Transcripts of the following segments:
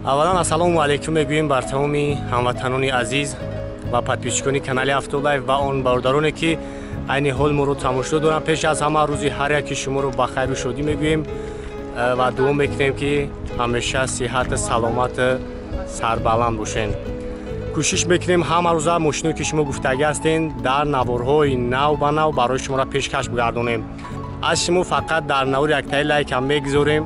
Аввалан ассалому алайкум мегӯем бар тамоми ҳамватанони азиз ва подписчикони канали Автолайф ва он бародароне ки айни ҳол моро тамошо доранд. Пеш аз ҳама рӯзи ҳар яки шуморо ба хайру шодӣ мегӯем ва дуо мекунем ки ҳамеша сиҳату саломату сарбаланд бошед. Кӯшиш мекунем ҳама рӯза мошиное ки шумо гуфтагӣ ҳастен дар наворҳои нав ба нав барои шуморо пешкаш бигардонем. Аз шумо фақат дар навори яктаи лайкам мегузорем.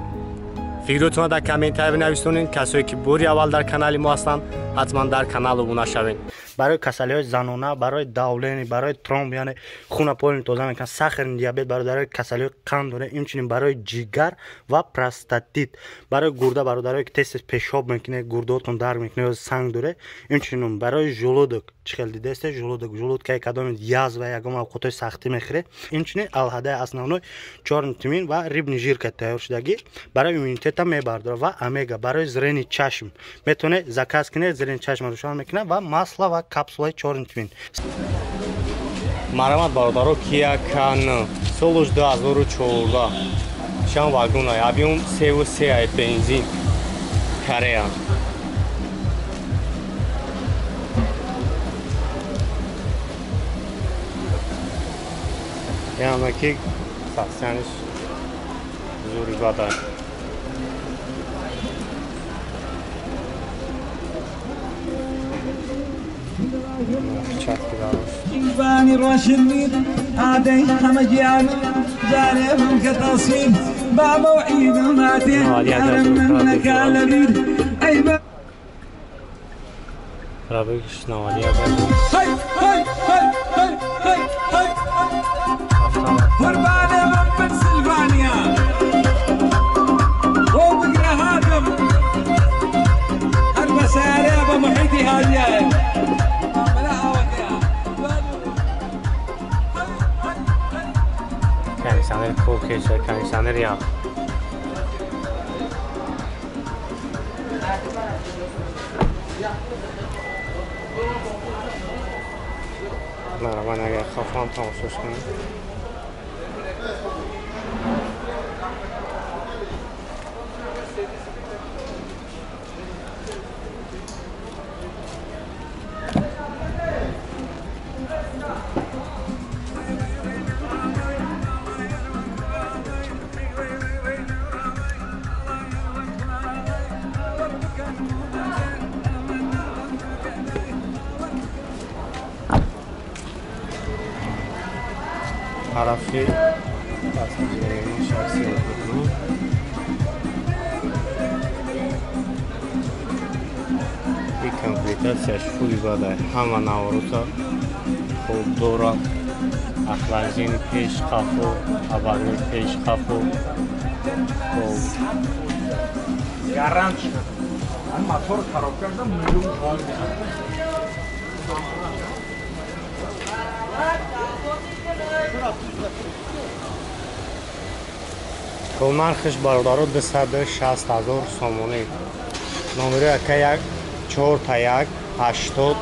Фикротонро дар комментария бинависонед. Касое ки бори аввал дар канали мо ҳастанд, ҳатман дар канал обуна шавед. Барои касалиҳои занона, барои давление, барои тромб, яъне хуна полни тоза мекунад, сахарный диабет, бародарои касалиҳои қанд дорад, инчунин барои ҷигар ва простатит, барои гурда, бародарое ки тез тез пешоб мекунед, гурдаотон дард мекунад ё санг доред, инчунин барои желудок, чӣ хел дидаесте, желудок, желудкаи кадоме язва ягон авқотҳои сахтӣ мехӯред, инчунин алҳадаи основной чёрный тмин ва рыбный жирка тайёр шудагӣ барои иммунитета мебардорад ва омега барои зрени чашм метавонед заказ кунед, зрени чашм рӯшан мекунад ва масло ва капсулаи чёрный тмин. Марҳамат бародаро, Kia K9 солуш 2014 чанд вагонай, объем 3,3 бензин, Корея. Яъне ки сахсияниш зури бадай. شيباني روشنين عادي همجيان جارهم كتصيب بموعد ماتي منك على اي رابش نواليا. هاي هاي هاي هاي هاي هاي قربانه من بنسلفانيا وبقرا هادم المساري بمحيطي هاديه. Кондиционер кокеша, кондиционер ях. Марҳамат, агар хафам тамошош кунед. Тарафи пассажири шахси худро и комплектатсияш фули бадай, ҳама наворота хуб дорад, охлаждение пеш қафо, обогрев пеш қафо. Гарант мотор хароб кардам, миллион. Хуб, нархиш бародаро 260 000 сомонӣ. Номери ака 1 4 1 80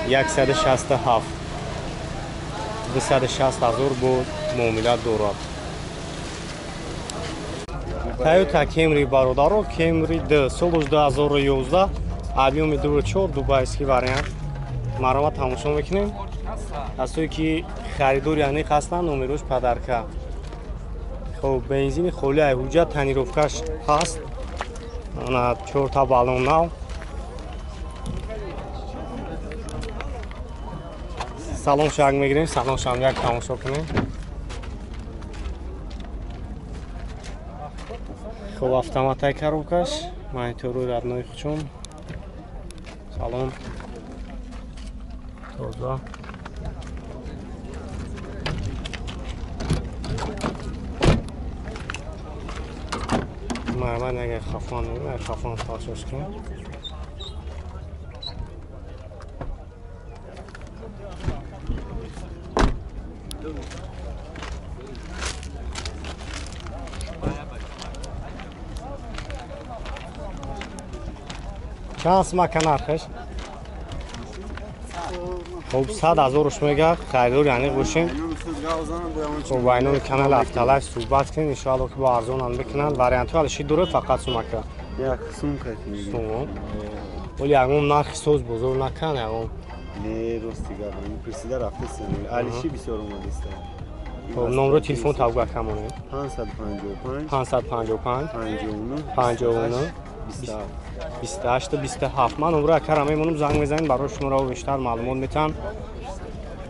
167 260 000 бо муомила дорад. Toyota Camry бародаро, Camry D солуш 2011, объеми 2.4, дубайский вариант. Марҳамат тамошо мекунем. Касое ки харидори аниқ ҳастанд, номерош падарка. Хуб, бензини холӣ, ҳуҷҷат тонировкаш ҳаст. Ана 4 баллон нав. Салон шаг мегирем, салон шам як тамошо кунем. Хуб, автоматай коробкаш, монитору родной хучун. Салон тоза. Марҳамат, агар хафон, хафон тамошош кунем. Чанд сумака нархаш? Хуб, 100 000 мега, харидори аниқ бошем. Хуб, ба иноми канали Автолайф суҳбат кунед, иншоалло ки бо арзонам мекунанд. Вариантҳо алиши дорад, фақат сумака. Як сум кати. Сум. Оли ягон нархи соз бозор накан ягон. Не, рости гап. Присида рафтесем. Алиши бисёр омадиста. Хоб, номро телефон тавга камоне. 555 555 59 59 28 27. Ман номро акара мемонам, занг мезанем, барои шуморо бештар маълумот метам.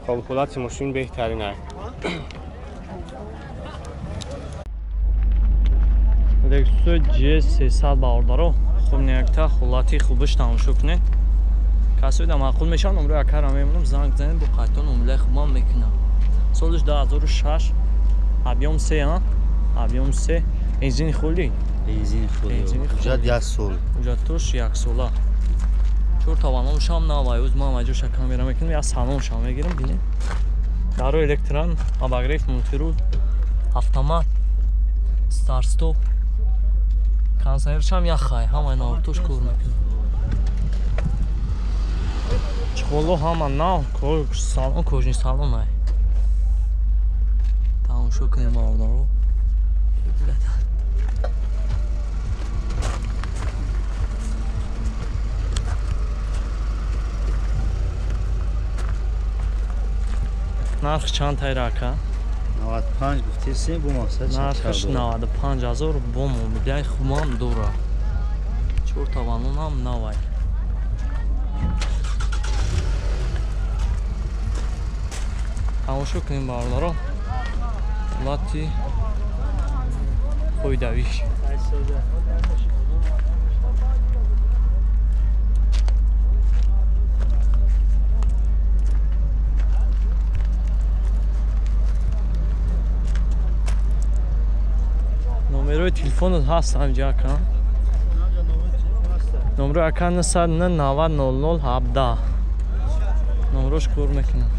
Хоб, ҳолати мошин беҳтарин ай. Lexus GS300 бародаро, хуб неякта ҳолати хубаш тамошо кунед. Касои да маъқул мешаванд, номро акара мемонам, занг занед, бо қайтон муомилаи хубам мекунам. Солиш 2006, объем 3, объем 3, бензини холи? Бензини холи. Ҳуҷҷат як сол. Ҳуҷҷатош як сола. Чор таваллоншам навай, оз ман маҷоша камера мекунам, як салоншам мегирам, бинед. Даро электран, обогрев, мультирул, автомат, старт-стоп. Кондиционершам яхай, ҳамаи навтош кор мекунад. Чиқоло ҳама нав, салон кожни салон ай. Тамошо кунем бародаро. Нарх чанд тайра ака? 95 гуфтесем, бо мақсад нархаш 95 ҳазор бо муомилаи хубам дора. Чор таваллонам навай. Тамошо кунем бародаро. Ҳолати қоидавиш. Номерои телефонот ҳаст ҳамҷа ака? Номерои ака 990 00 17. Номерош кор мекунам.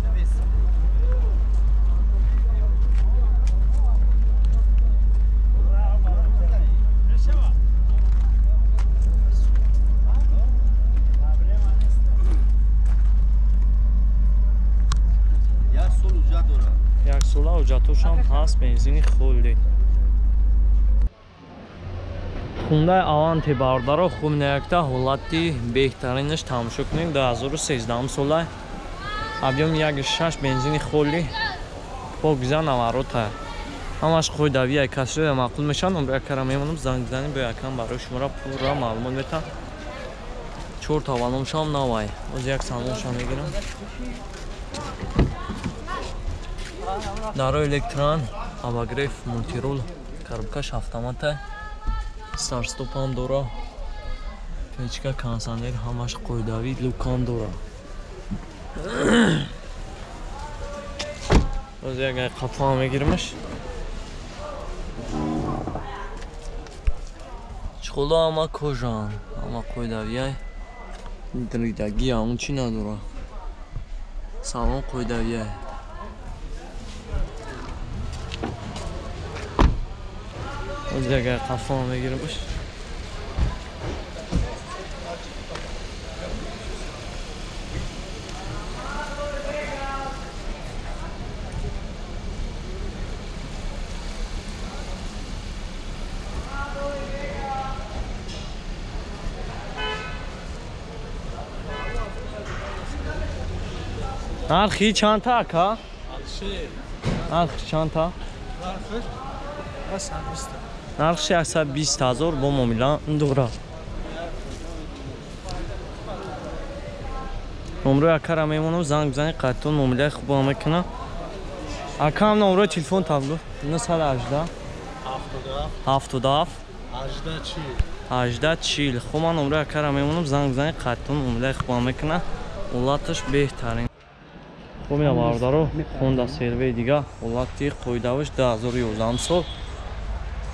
Як сола ҳуҷҷатошам ҳаст, бензини холи. Хундай Аванте бародаро, хуб неякта ҳолати беҳтаринаш тамошо кунем. 2013 сола, объем 1.6, бензини холи, покиза наварота. Ҳамаш қоидавия, касоя маъқул мешаванд, номро якара мемонам, занг занем, бо якам барои шуморо пурра маълумот метам. Чор таваллоншам навай. Оз як салоншам мегирам. Даро электран, обогрев, мультирул, коробкаш автомата. Старт-стопам дора, печка, кондиционер, ҳамаш қоидавӣ, люкам дора. Оз як қафоам мегиримаш. Чиқоло ҳама кожан, ҳама қоидавиай. Дридагӣ ҳамон чӣ надора. Салон қоидавиай. Оз як қафоам мегиримаш. Нархи чанд та ака? Нархи чанд та? Нархи 120 ҳазор бо муомила дора. Номрои акара мемонам, занг бизанед, қайтон муомилаи хубам мекунам. Акам номрои телефон таб гуфт. 918 77 18 40. Хуб, ман номрои акара мемонам, занг бизанед, қайтон муомилаи хубам мекунам. Ҳолаташ беҳтарин. Хуб, ина бародаро, Honda CR-V дига ҳолати қоидавиш 2011 сол.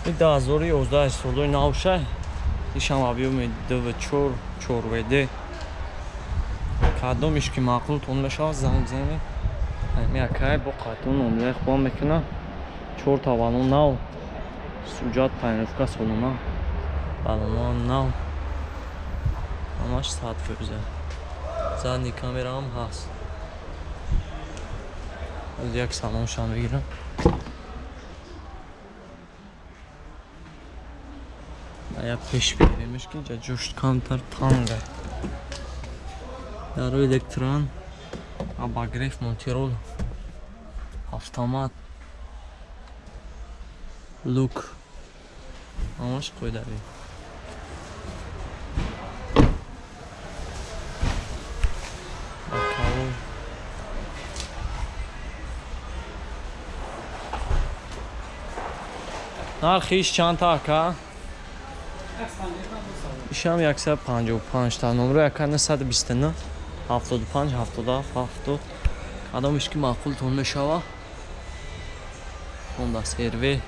2011 солои навшай. Ишам объёми 2.4 4WD. Кадомиш ки маъқултон мешавад, занг занед. Ами акай бо қайтон муомилаи хубам мекунам. Чор таваллон нав, суҷат панелка солона, баллонҳоам нав. Ҳамаш 100%. Задний камераам ҳаст. Оз як салоншам мегирам. Я пеш беремеш ки инҷа ҷушт камтар танга. Даро электрон, обогрев, мультирол, автомат, люк. Ҳамаш қоидави. Нархи иш чанд та ака? Ишам 155 та. Номро ака 929 75 77 70. Кадомиш ки маъқултон мешава? Honda CR-V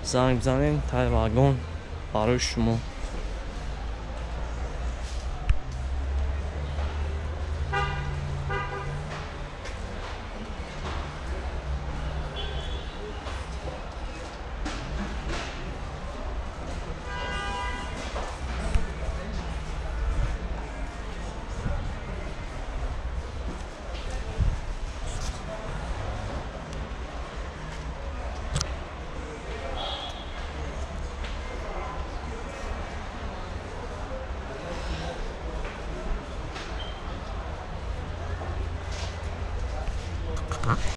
занг бизанем, тай вагон барои шумо.